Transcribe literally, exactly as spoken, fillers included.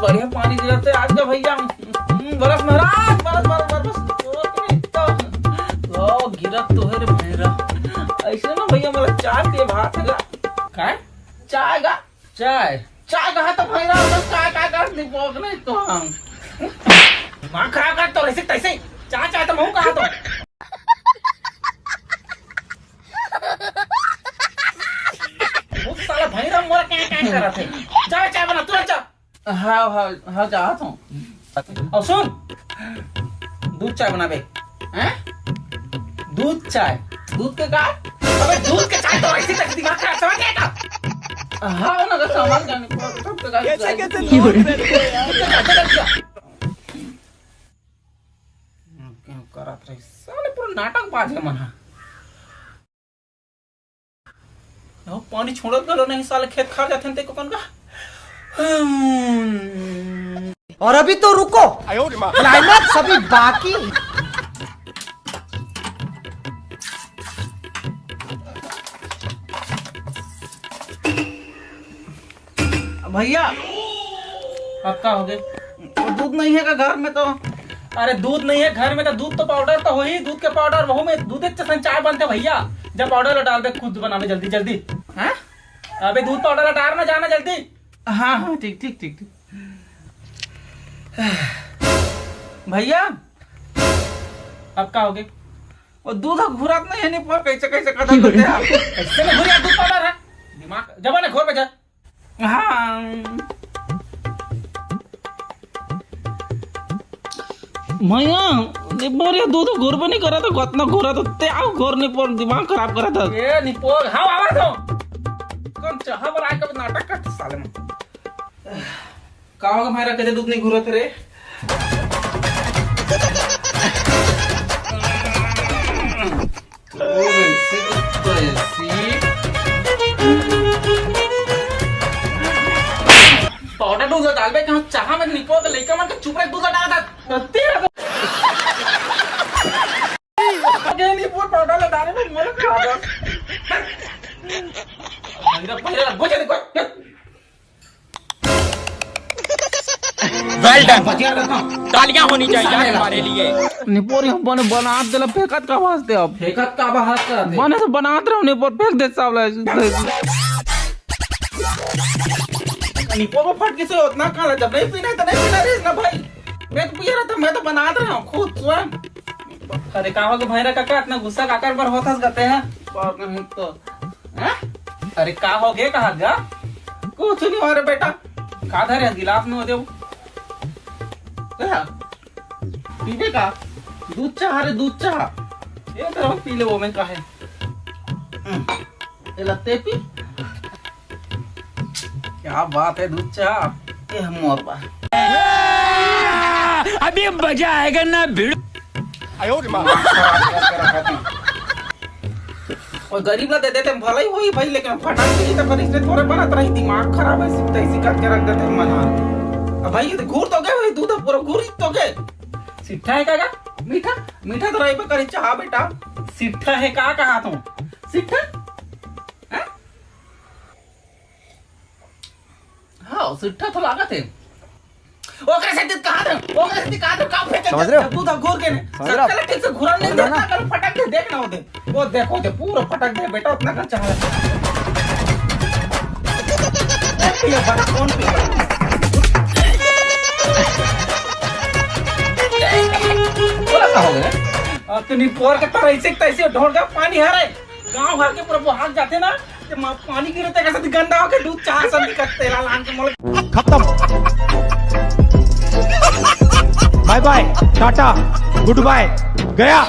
बढ़िया पानी गिरत हे आज का भैया। हम्म, बरस महाराज, बरस, बरस, बरस, बरस। ओ, गिरत तो हे रे भैरा। अइसे ना भैया, मोला चाय पिए भात का। काय? चाय का? चाय? चाय कहा तो भैरा, बस चाय, चाय का निपोक नहीं तो हम। दिमाग खराब कर तो ऐसे तैसे। चाय, चाय तो महूं कहा तो। वो साला भैरा मोर क्या, क्या करत हे? जा चाय बना, तुरंत जा। हाँ, हाँ, हाँ, जात हूँ। अउ सुन, दूध चाय बनाबे। हैं? दूध चाय? दूध के का? अबे दूध के चाय तो ऐसी तैसी दिमाग खराब समझ गया क्या? हाँ, ना, समझ गया, नहीं, सब तो गाली कैसे, गाली। कैसे लोग बैठे हैं यार? दूध के चाय तो क्या? क्या करत रही? साले पूरा नाटक बाज है मन हा। ओ, पानी छोड़त घलो नहीं, साले खेत खार जाथे ते कोन का। हम्म। और अभी तो रुको, क्लाइमैक्स अभी बाकी है। भैया, अब का हो गए? वो दूध नहीं है का घर में तो? अरे दूध नहीं है घर में तो दूध तो पाउडर तो होही, दूध के पाउडर वहू में दूध एक जैसन चाय बनथे भैया। जब पाउडर ला डाल दे खुद बनावे जल्दी जल्दी। हैं? अबे दूध पाउडर ला डाल ना जाना जल्दी। हाँ, हाँ, ठीक, ठीक, ठीक, ठीक। भैया, अब का हो गए? वो दूध ह घुरत नहीं है, नहीं पर कैसे, कैसे खत्म करते हैं आप? कैसे नहीं घुरिया दूध पाउडर है? दिमाग जब ना घोर पे जा। हाँ। भैया, निपोर ये दूध घोर पे नहीं करा तो कतना घोरा तो ते आओ घोर निपोर दिमाग खराब करा था। ये निपोर, हाँ, आवा तो। कौन चाहा पर आके नाटक करते साले में। का होगा भाई, रखे थे दूध नहीं घुरत रे। ओ, ऐसी तो ऐसी। पाउडर दूध डालबे कहाँ चाहा में निपोर के लइका मन के चुप रह दूध डाल दे। तेरा तो ये निपोर पाउडर डाले में मोला खा दो। पहले, पहले लगो जल्दी कर। Well done. तालियां होनी चाहिए हमारे लिए। निपोर हम बने बनात देला फेंकत का वास्ते अब। फेंकत का बहात करत हे? बने तो बनात रहो निपोर फेंक दे साला। निपोर में फटके से उतना काला जब नहीं पीना है तो नहीं पीना रे ना भाई। मैं तो पिए रहता, मैं तो बनात रहा हूँ खुद स्वयं। अरे का हो गया भैरा काका, इतना गुस्सा काकर पर होता गते हैं? और नहीं तो। हैं? अरे का हो गया कहा जा? कुछ नहीं हो रे बेटा। का धरे गिलास में हो देव। क्या? पीबे का? दूध चाह रे, दूध चाह। ये तरह पी ले वो में का है। हम्म। ये लत्ते पी। क्या बात है दूध चाह। ये हम मोर बा। अभी मजा आएगा ना भिड़ू। और गरीब ला दे देते भलाई होई भाई, लेकिन फटाक से तो पर इसने थोड़े बनत रही, दिमाग खराब है, सिर्फ तैसी करके रख देते हैं मना। अब भाई ये तो घूर तो गए भाई, दूध पूरा घूर तो गए। सिट्ठा है का, का? मीठा, मीठा तो रही करी चाह बेटा। सिट्ठा है का कहा तू? सिट्ठा? हैं? हाँ, सिट्ठा तो लागत है। ओकरे से दित कहा था, ओकरे से दित कहा था, का फेंके समझ रहे हो? दूध घूर के ने। समझ रहे हो? ठीक से घुरा नहीं समझ रहे हो देता, ना? कल फटक दे, देख ना होते। वो देखो, दे पूरा फटक दे बेटा, उतना का चाह। ये बड़ा कौन पी? बोला का हो गया? अब तो निपोर के तरह ऐसे तैसे ढोल का पानी हरे। गांव भर के पूरा बोहाग जाते ना, ते मा-, पानी गिरते कैसे गंदा होके दूध चाह सब निकलते लाल आन के मोल। खत्म। बाय बाय, टाटा, गुड बाय, गया।